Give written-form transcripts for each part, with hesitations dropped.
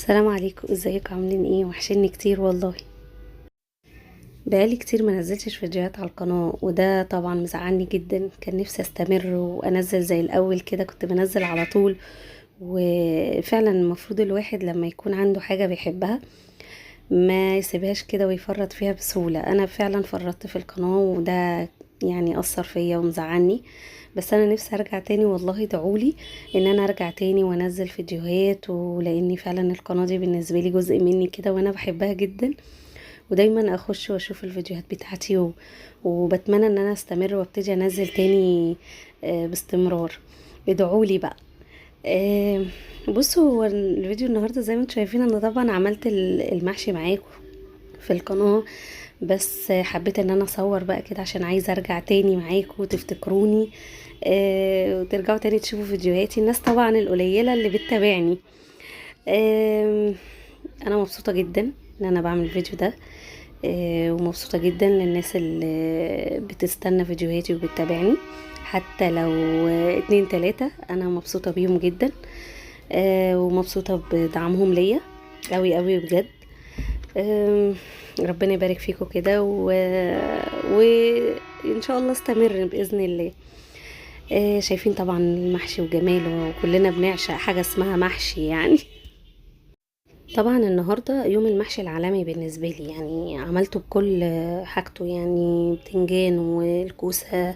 السلام عليكم، ازيكم؟ عاملين ايه؟ وحشني كتير والله. بقالي كتير ما نزلتش فيديوهات على القناة، وده طبعا مزعلني جدا. كان نفسي استمر وانزل زي الاول كده، كنت بنزل على طول. وفعلا المفروض الواحد لما يكون عنده حاجة بيحبها ما يسيبهاش كده ويفرط فيها بسهولة. انا فعلا فرطت في القناة، وده اثر فيا ومزعلني. بس انا نفسي ارجع تاني والله، دعولي ان انا ارجع تاني وانزل فيديوهات، ولاني فعلا القناة دي بالنسبة لي جزء مني كده وانا بحبها جدا، ودايما اخش واشوف الفيديوهات بتاعتي وبتمنى ان انا استمر وابتدي انزل تاني باستمرار. ادعولي بقى. هو الفيديو النهارده زي ما انتم شايفين انا طبعا عملت المحشي معاكم في القناة، بس حبيت ان انا اصور بقى كده عشان عايزة ارجع تاني معاكم وتفتكروني، وترجعوا تاني تشوفوا فيديوهاتي، الناس طبعا القليلة اللي بتتابعني. انا مبسوطة جدا ان انا بعمل الفيديو ده، ومبسوطة جدا للناس اللي بتستنى فيديوهاتي وبتتابعني، حتى لو 2 3 انا مبسوطة بيهم جدا، ومبسوطة بدعمهم ليا قوي قوي بجد. ربنا يبارك فيكم كده، وان شاء الله استمر باذن الله. شايفين طبعا المحشي وجماله، وكلنا بنعشق حاجه اسمها محشي. طبعا النهارده يوم المحشي العالمي بالنسبه لي، عملته بكل حاجته، بتنجان والكوسه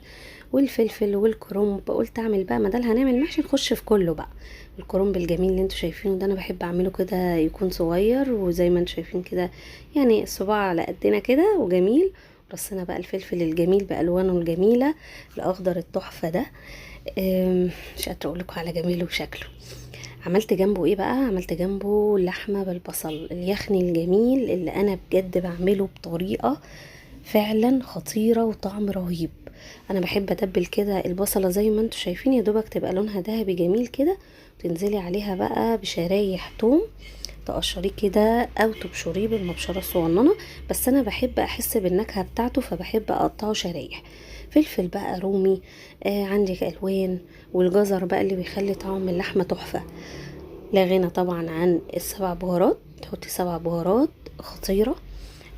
والفلفل والكرنب. قلت اعمل بقى ما دام هنعمل محشي نخش في كله بقى. الكرنب الجميل اللي انتوا شايفينه ده انا بحب اعمله كده يكون صغير، وزي ما انتوا شايفين كده الصباع على قدنا كده وجميل. رصينا بقى الفلفل الجميل بالوانه الجميله، الاخضر التحفه ده، مش قادره اقول لكم على جماله وشكله. عملت جنبه ايه بقى؟ عملت جنبه لحمه بالبصل اليخني الجميل اللي انا بجد بعمله بطريقه فعلا خطيره وطعم رهيب. انا بحب اتبل كده البصله زي ما انتم شايفين، يا دوبك تبقى لونها ذهبي جميل كده، تنزلي عليها بقى بشرايح توم، تقشريه كده او تبشريه بالمبشره الصغننه، بس انا بحب احس بالنكهه بتاعته فبحب اقطعه شرايح. فلفل بقى رومي، عندك الوان، والجزر بقى اللي بيخلي طعم اللحمه تحفه. لا غنى طبعا عن السبع بهارات، تحطي 7 بهارات خطيره.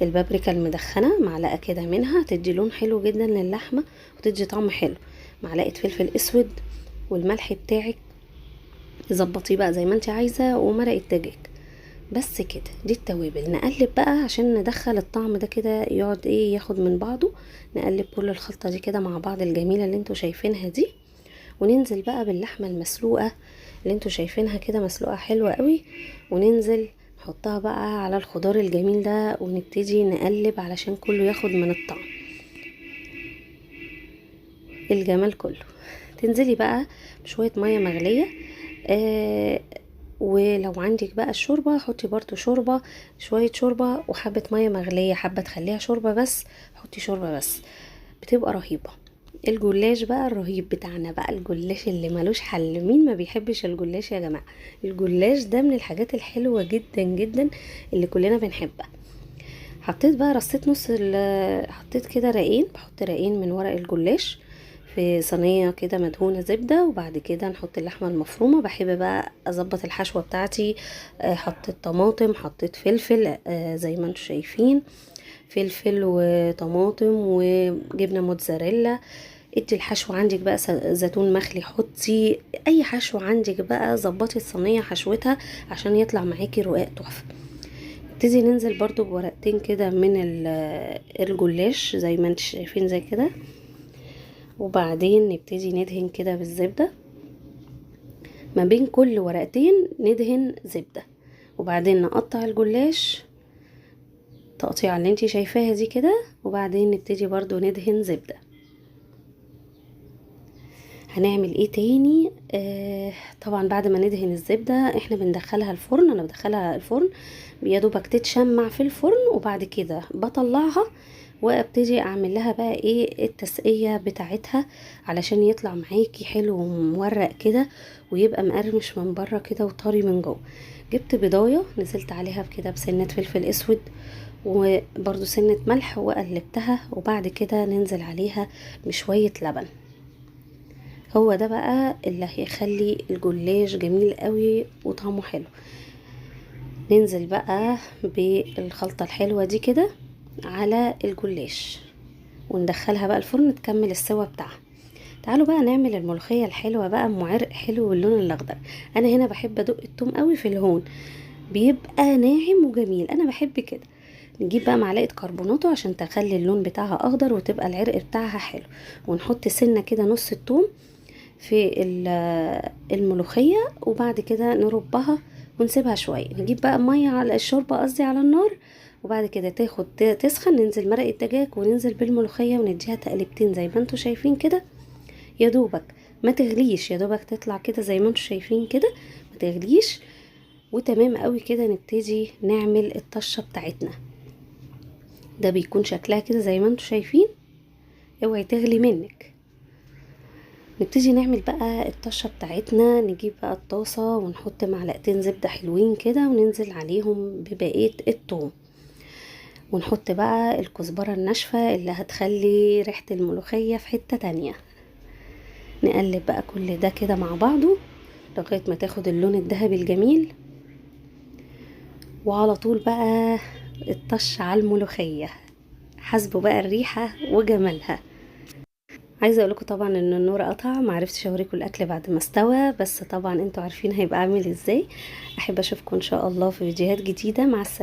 البابريكا المدخنه معلقه كده منها تدي لون حلو جدا للحمه وتدي طعم حلو، معلقه فلفل اسود، والملح بتاعك ظبطيه بقى زي ما انت عايزه، ومرقه دجاج. بس كده، دي التوابل. نقلب بقى عشان ندخل الطعم ده كده يقعد ياخد من بعضه. نقلب كل الخلطه دي كده مع بعض الجميله اللي انتوا شايفينها دي، وننزل بقى باللحمه المسلوقه اللي انتوا شايفينها كده، مسلوقه حلوه قوي، وننزل نحطها بقى على الخضار الجميل ده، ونبتدي نقلب علشان كله ياخد من الطعم الجمال كله. تنزلي بقى بشويه ميه مغليه، ولو عندك بقى الشوربه حطي برضو شوربه، شويه شوربه وحبه ميه مغليه، حابه تخليها شوربه بس حطي شوربه بس، بتبقى رهيبه. الجلاش بقى الرهيب بتاعنا بقى، الجلاش اللي ملوش حل، مين ما بيحبش الجلاش يا جماعه؟ الجلاش ده من الحاجات الحلوه جدا جدا اللي كلنا بنحبها. حطيت بقى، رصيت نص حطيت كده رقين، بحط رقين من ورق الجلاش في صينيه كده مدهونه زبده، وبعد كده نحط اللحمه المفرومه. بحب بقى اظبط الحشوه بتاعتي، حطيت طماطم، حطيت فلفل، زي ما انتم شايفين، فلفل وطماطم وجبنه موتزاريلا. ادي الحشو عندك بقى زيتون مخلي، حطي اي حشو عندك بقى، ظبطي الصينيه حشوتها عشان يطلع معاكي رقاق تحفه. نبتدي ننزل برضو بورقتين كده من الجلاش زي ما انتم شايفين زي كده، وبعدين نبتدي ندهن كده بالزبدة، ما بين كل ورقتين ندهن زبدة، وبعدين نقطع الجلاش تقطيع اللي انتي شايفاها دي كده، وبعدين نبتدي برضو ندهن زبدة. هنعمل ايه تاني؟ طبعا بعد ما ندهن الزبدة احنا بندخلها الفرن، انا بدخلها الفرن يا دوبك تتشمع في الفرن، وبعد كده بطلعها وابتدي اعمل لها بقى ايه التسقية بتاعتها علشان يطلع معاكي حلو ومورق كده، ويبقى مقرمش من بره كده وطري من جوه. جبت بيضايه نزلت عليها كده بسنة فلفل اسود وبرده سنة ملح وقلبتها، وبعد كده ننزل عليها بشوية لبن. هو ده بقى اللي هيخلي الجلاش جميل قوي وطعمه حلو. ننزل بقى بالخلطة الحلوة دي كده على الجلاش، وندخلها بقى الفرن تكمل السوا بتاعها. تعالوا بقى نعمل الملوخية الحلوة بقى ام عرق حلو باللون الاخضر. انا هنا بحب ادق التوم قوي في الهون، بيبقى ناعم وجميل، انا بحب كده. نجيب بقى معلقة كربوناتو عشان تخلي اللون بتاعها اخضر وتبقى العرق بتاعها حلو، ونحط سنة كده نص التوم في الملوخية، وبعد كده نربها ونسيبها شوية. نجيب بقى مية على الشوربة، قصدي على النار، وبعد كده تسخن، ننزل مرق الدجاج وننزل بالملوخية ونديها تقلبتين زي ما انتوا شايفين كده. يا دوبك ما تغليش، يا دوبك تطلع كده زي ما انتوا شايفين كده، ما تغليش وتمام قوي كده. نبتدي نعمل الطشة بتاعتنا، ده بيكون شكلها كده زي ما انتوا شايفين، اوعي تغلي منك. نبتدي نعمل بقى الطشة بتاعتنا. نجيب بقى الطاسة ونحط معلقتين زبدة حلوين كده، وننزل عليهم ببقية الثوم، ونحط بقى الكزبرة الناشفة اللي هتخلي ريحة الملوخية في حتة تانية. نقلب بقى كل ده كده مع بعضه لغاية ما تاخد اللون الذهبي الجميل، وعلى طول بقى الطش على الملوخية. حاسبوا بقى الريحة وجمالها. عايزه اقول لكم طبعا ان النور قطع، ما عرفتش اوريكم الاكل بعد ما استوى، بس طبعا انتوا عارفين هيبقى عامل ازاي. احب اشوفكم ان شاء الله في فيديوهات جديدة. مع السلامة.